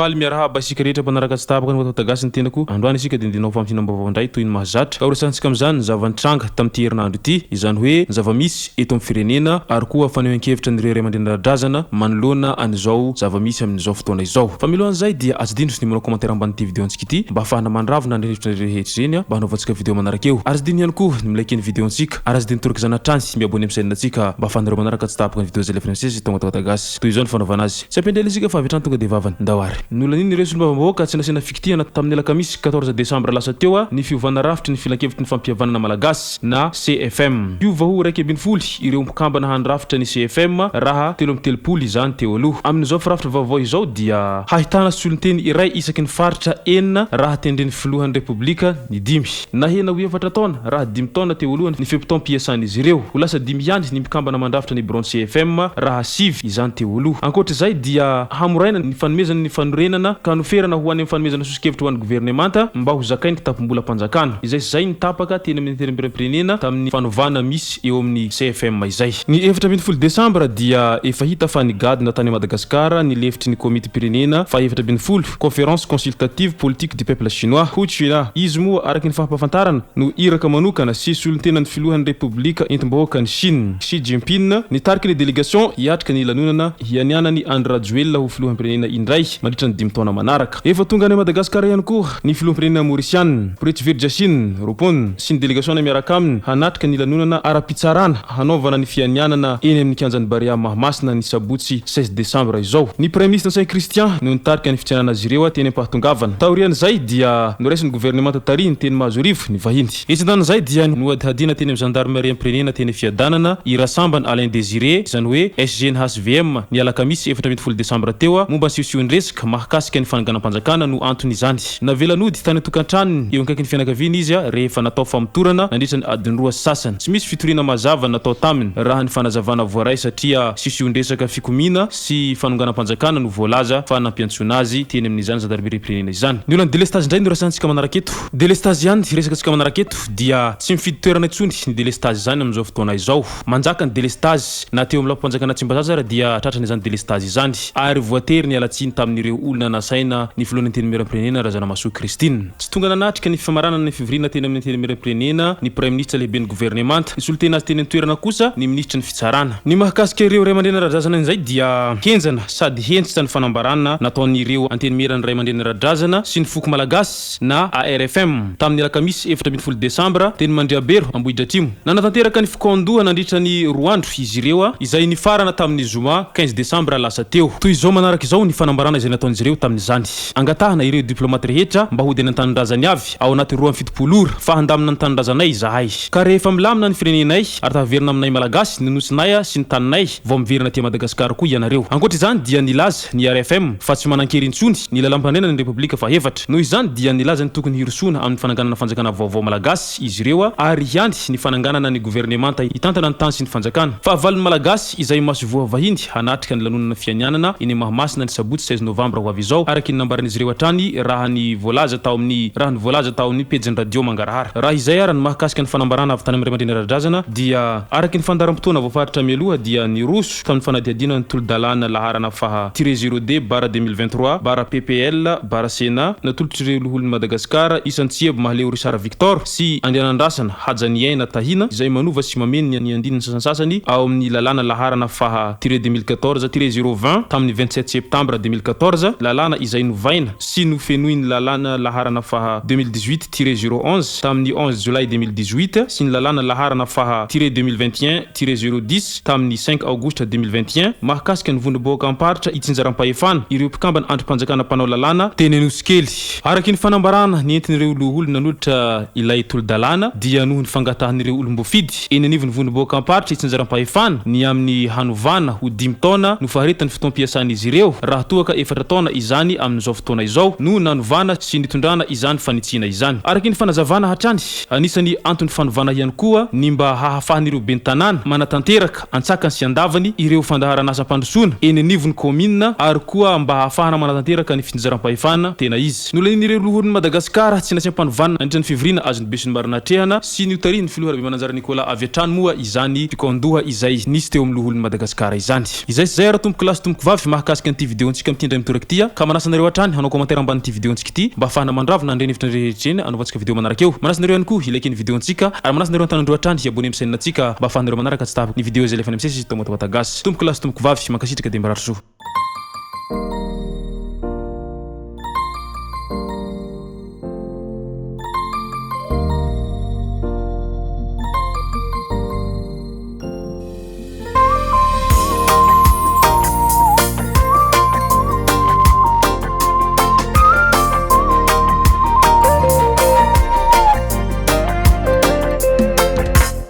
Faly miarahaba isika rehetra mpanaraka tsy tapaka ny Watawata Gasy ny tenako. Androany isika dia nidina ho fampihinam-baovao indray toy ny mahazatra. Ka horesahantsika amin'izany ny zava-nitranga tamin'ity herinandro ity, izany hoe ny zava-misy eto amin'ny firenena ary koa fanehoan-kevitra an'ireo ray aman-dreny ara-drazana manoloana an'izao zava-misy amin'izao fotoana izao. Fa mialohan'izay dia aza adino ny manao commentaire ambanin'ity vidéo antsika ity mba hahafahana mandravona an'ireny hevitra rehetra ireny mba hanaovantsika vidéo manaraka eo. Ary aza adino ihany koa ny mi-like ny vidéo antsika ary aza adino toraka izany hatrany sy mi-abonner amin'ny chaîne antsika mba hahafahanareo manaraka tsy tapaka ny vidéo izay alefanay misesy eto Watawata Gasy. Toy izao ny fanaovana azy. Tsy ampiandraina isika fa avy hatrany tonga dia vavany. Ndao ary. Nolanian'ireo solombavambahoaka tsy nasiana fikitihana tamin'ny alakamisy 14 desambra lasa teo ny fiovana rafitry ny Filankevitry ny Fampihavanana Malagasy na CFM. Hiova ho 11 ireo mpikambana handrafitra ny CFM raha 33 izany teo aloha. Amin'izao firafitra vaovao izao dia hahitana solonteny iray isaky ny faritra enina raha tendren'ny filohan'ny Repoblika ny dimy. Nahena ho efatra taona raha dimy taona teo aloha ny fe-potoam-piasan'izy ireo. Ho lasa dimy ihany ny mpikambana mandrafitra ny biraon'ny CFM raha sivy izany teo aloha. Ankoatra izay dia hamoraina ny fanomezana ny fanorenana ka noferana ho any amin'ny fanomezana soso-kevitra ho an'ny governemanta mba ho zakain'ny kitapom-bolam-panjakana. Izay sy izay ny tapaka teny amin'ny Antenimierampirenena tamin'ny fanovana misy eo amin'ny CFM izay. Ny 14 desambra dia efa hita fa nigadona tany Madagasikara ny lefitry ny komitim-pirenena faha-14, Conférence Consultative Politique du Peuple Chinois, Hu China. Izy moa, araka ny fampahafantarana, no iraka manokana sy solontenan'ny filohan'ny Repoblika entim-bahoakan'i Chine, Xi Jinping, nitarika ny délégation hiatrika ny lanonana hianianan'i Andry Rajoelina ho filoham-pirenena indray mandritra ny dimy taona manaraka. Efa tonga any Madagasikara ihany koa ny filoham-pirenena Maorisiana, Prithvirajasinh Roopun, sy ny delegasiona miaraka aminy hanatrika ny lanonana ara-pitsarana hanaovana ny fianianana eny amin'ny kianjan'i Barea Mahamasina ny sabotsy 16 desambra izao. Ny Praiminisitra Ntsay Christian no nitarika ny fitsenana azy ireo teny am-pahatongavana. Taorian'izay dia noraisin'ny governemanta tarihiny teny Mahazoarivo ny vahiny. Etsy andanin'izay dia nohadihadiana teny amin'ny zandarimariam-pirenena teny Fiadanana i Rasambany Alain Désiré, izany hoe SG-n'ny HVM, ny alakamisy 14 desambra teo momba ny siosion-dresaka mahakasika ny fanonganam-panjakana no anton'izany. Navela nody tany an-tokantranony eo akaikin'ny fianakaviany izy rehefa natao famotorana nandritra ny adiny roa sy sasany. Tsy misy fitoriana mazava natao taminy raha ny fanazavana voaray satria siosion-dresaka fikomiana sy fanonganam-panjakana no voalaza fa nampiantsoana azy teny amin'izany zandarimeriam-pirenena izany. Ny olan'ny delestazy indray no resahantsika manaraka eto. Delestazy ihany resakantsika manaraka eto dia tsy mifidy toerana intsony ny delestazy izany amin'izao fotoana izao. Manjaka ny delestazy na teo amin'ny lapam-panjakana Tsimbazaza ary dia tratran'izany delestazy izany ary voatery niala tsiny tamin'ireo olona nasaina ny filohan'ny Antenimierampirenena Razanamahasoa Christine. Tsy tonga nanatrika ny famaranana ny fivoriana teny amin'ny Antenimierampirenena ny Praiminisitra lehiben'ny governemanta. Nisolo tena azy teny an-toerana kosa ny minisitry ny Fitsarana. Ny mahakasika ireo ray aman-dreny ara-drazana indray dia henjana sady hentitra ny fanambarana nataon'ireo Antenimieran'ny ray aman-dreny ara-drazana sy ny foko malagasy na ARFM tamin'ny alakamisy 14 desambra teny Mandriabero Ambohidratrimo. Nanatanteraka ny fikaondoha nandritra ny roa andro izy ireo izay nifarana tamin'ny zoma 15 desambra lasa teo. Toy izao manaraka izao ny fanambarana izay nataon'izy ireo tamin'izany. Angatahana ireo diplaomaty rehetra mba hody any an-tanindrazany avy ao anaty 72 ora fa handamina ny tanindrazanay izahay. Ka rehefa milamina ny firenenay ary tafaverina aminay Malagasy ny nosinay sy ny taninay vao miverina aty Madagasikara koa ianareo. Ankoatra izany dia nilaza ny RFM fa tsy manan-kery intsony ny lalàmpanorenana ny Repoblika fahefatra. Noho izany dia nilaza ny tokony hirosoana amin'ny fananganana fanjakana vaovao Malagasy izy ireo ary ihany ny fananganana ny governemanta hitantana ny tany sy ny fanjakana. Fahavalon'ny Malagasy izay masoivoho vahiny hanatrika ny lanonana fianianana eny Mahamasina ny sabotsy 16 novambra ho avy izao, araka ny nambaran'izy ireo hatrany raha ny voalaza tao amin'ny raha ny voalaza tao amin'ny pejin'ny radio Mangarahara. Raha izay ara ny mahakasika ny fanambarana avy tany amin'ny ray aman-dreny ara-drazana dia araka ny fandaharam-potoana voafaritra mialoha dia niroso tamin'ny fanadihadiana ny tolo-dalàna laharana faha tiret zéro deux barre 2023 barre PPL barre Sénat natolotr'ireo loholon'i Madagasikara isan-tsiebo Mahaleo Richard Victor sy Andrianandrasana Hajaniaina Tahina izay manova sy mameno ny andininy sasantsasany ao amin'ny lalàna laharana faha tiret 2014 tiret zéro vingt tamin'ny 27 septambra 2014, lalàna izay novaina sy nofenoin'ny lalàna laharana faha 2018 tiret zéro onze tamin'ny 11 jolay 2018 sy ny lalàna laharana faha tiret 2021 tiret zéro dix tamin'ny cinq aogositra 2021 mahakasika ny vondrom-bahoakam-paritra itsinjaram-pahefana ireo mpikambana andrim-panjakana mpanao lalàna teny Anosikely. Araka ny fanambarana nentin'ireo loholona nanolotra ilay tolo-dalàna dia noho ny fangatahan'ireo olom-boafidy eny anivon'ny vondrom-bahoakam-paritra itsinjaram-pahefana ny amin'ny hanovana ho dimy taona no faharetan'ny fotoam-piasan'izy ireo raha toa ka efatra taona izany amin'izao fotoana izao no nanovana sy nitondrana izany fanitsiana izany. Araka ny fanazavana hatrany. Anisan'ny anton'ny fanovana ihany koa ny mba hahafahan'ireo ben'ny tanàna manatanteraka antsakany sy andavany ireo fandaharan'asam-pandrosoana eny anivon'ny kaominina ary koa mba hahafahana manatanteraka ny fitsinjaram-pahefana tena izy. Nolanian'ireo loholon'i Madagasikara tsy nasiam-panovana nandritra ny fivoriana azon'ny besinimaro natrehana sy notarihin'ny filoha Rabemananjara Nicolas avy hatrany moa izany fikaondoha izay nisy teo amin'ny loholon'i Madagasikara izany. Izay sy izay ary tompokolahy sy tompokovavy mahakasika an'ity video-ntsika amin'ity indray mitoraka ity. ity ka manasa anareo hatrany hanao commentaire ambanin'ity vidéo antsika ity mba hahafahana mandravona an'ireny hevitra rehetra ireny anaovantsika vidéo manaraka eo. Manasa anareo ihany koa hi-like ny vidéo antsika ary manasa anareo an-tanandroa hatrany hi-abonner amin'ny chaîne antsika mba hahafahanareo manaraka tsy tapaka ny vidéo izay alefanay misesy eto Motobata Gasy. Tompoko lahy sy tompoko vavy, mankasitraka dia mirary soa.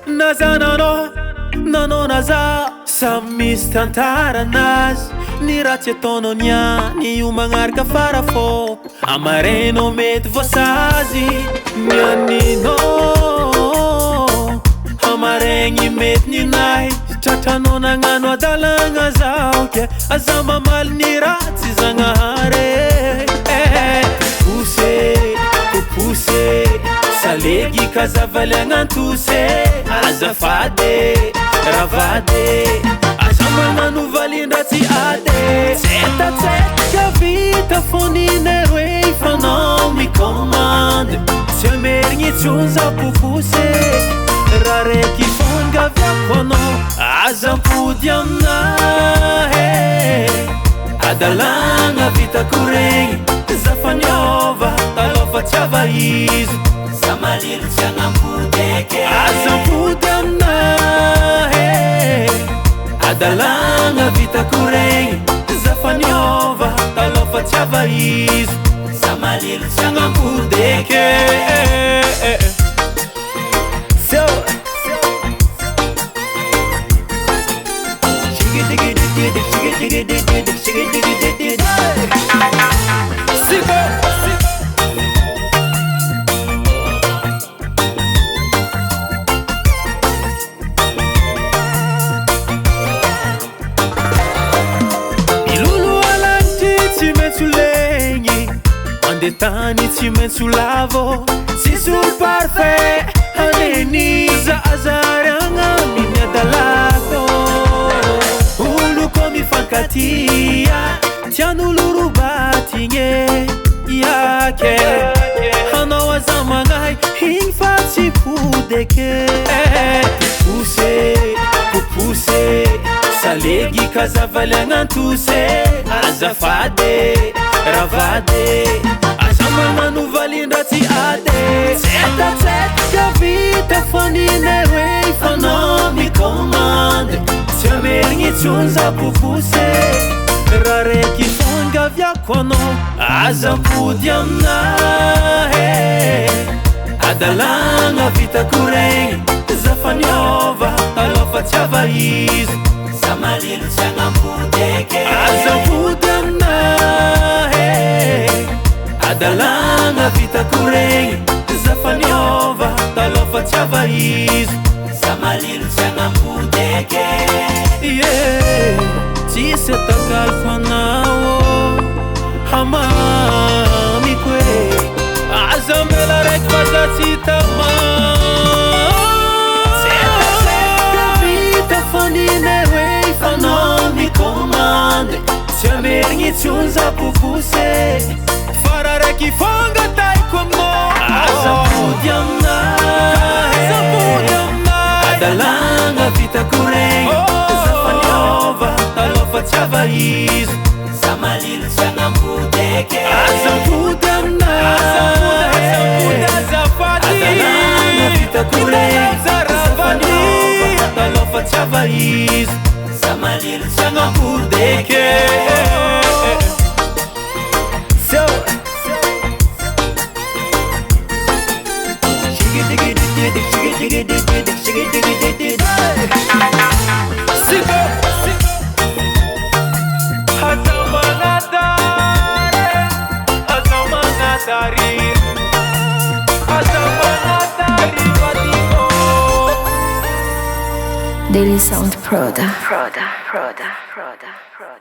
Na za nanao nanao na za samy misy tantaranazy ny ratsy ataonao niany io magnaraka fara fô Amarenao mety voasazy ny aninao Hamaregny mety ninahy Tratranao nagnano adalagna zaho ke Aza mamaly ny ratsy Zagnahary eh Popose, popose Salegy ka zavaliagna antosy Azafady, ravady Aza magnano valin-dratsy ady Tsetatseta vita fô ninay roe Fanao mi-commande Tsy amerigny intsony za popose Raha raiky fôgna angaviako anao Aza ampody aminah eh Hadalagna vitako regny Za fa niôva talôha fa tsy ava izy Za malilo tsy agnam-pody eky Aza ampody aminah eh Hadalagna vitako regny Za fa niôva talôha fa tsy ava izy Za malilo tsy agnam-pody eky So Miloloha lanitry tsy maintsy ho legny Mandeha tany tsy maintsy ho lavo Tsisy olo parfait haneny Za aza ariagna amin'ny adalako Olo koa mifankatia Tian'olo robatigny e Iake Anao aza magnahy Igny fa tsy pody eke Popose, popose Salegy ka zavaliagna antosy Azafady, ravady Aza magnano valin-dratsy ady Tsetatseta vita fa ninay roe Fanao mi-commande Tsy amerigny intsony za popose Raha raiky fô angaviako anao Aza ampody aminah eh Hadalagna vitako regny Za fa niôva taloha fa tsy ava izy Za malilo tsy agnam-pody eky Aza ampody aminah eh Hadalagna vitako regny Za fa niôva taloha fa tsy ava izy Za malilo tsy agnam-pody eky Yeah Tsisy atakaloko anao ô Hamamiko e Aza amela raiky fa za tsy tamà Tsetatseta vita fa ninay hoe fanao mi-commande Tsy amerigny intsony za popose Fa raha raiky fangatahiko aminao Aza ampody aminah Aza ampody aminah Hadalagna vitako regny Za fa niôva taloha fa tsy ava izy Za malilo tsy agnam-pody eky Aza ampody aminah Aza ampody, aza ampody azafady Hadalagna vitako regny Za fa niôva taloha fa tsy ava izy Za malilo tsy agnam-pody eky So Daily Sound Proda. Proda. Proda. Proda. Proda.